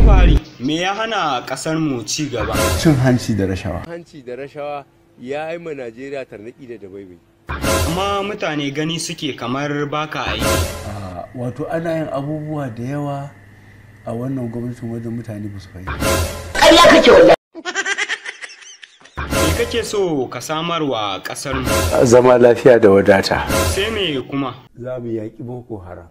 Buhari, me ya hana kasar mu ci gaba? Cin hanci da rashawa. Hanci da rashawa ya yi ma Najeriya tarnaƙi da dabaibai. Amma mutane gani suke kamar baka aiki. Wato ana yin abubuwa da yawa a wannan gwamnatin wajen mutane ba su fahimta. Ƙarya kake wallahi. Me kake so ka samar wa kasar mu? Zama lafiya da wadata. Sai me kuma? Za mu yaƙi Boko Haram.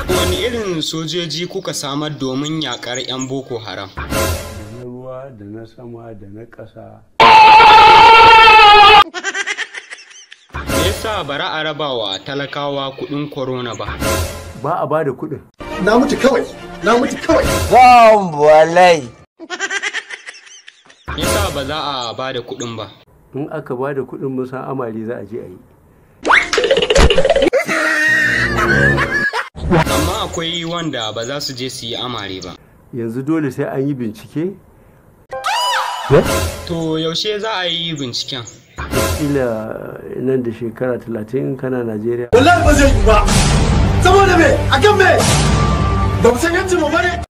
Wani irin sojoji kuka samar domin yaƙar 'yan Boko Haram? Da na ruwa, da na sama, da na ƙasa. Me yasa bara a raba wa talakawa kuɗin corona ba? Ba a ba da kuɗin. Na mutu kawai, na mutu kawai. Zan. Me yasa ba za a ba da kuɗin ba? In aka ba da kuɗin mun san amare za a je a yi. Amma akwai wanda ba za su je su yi amare ba. Yanzu dole sai an yi bincike. To yaushe za a yi binciken? Kila nan da shekara 30 in kana Najeriya. Wallahi ba zai yi ba. Saboda me? Akan me? Ba mu san yancin mu bane.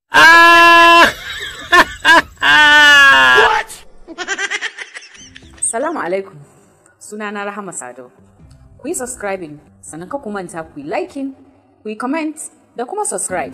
Salamu alaikum. Sunana Rahama Sado. Ku yi subscribing sannan ka ku manta ku yi liking, ku yi comment da kuma subscribe.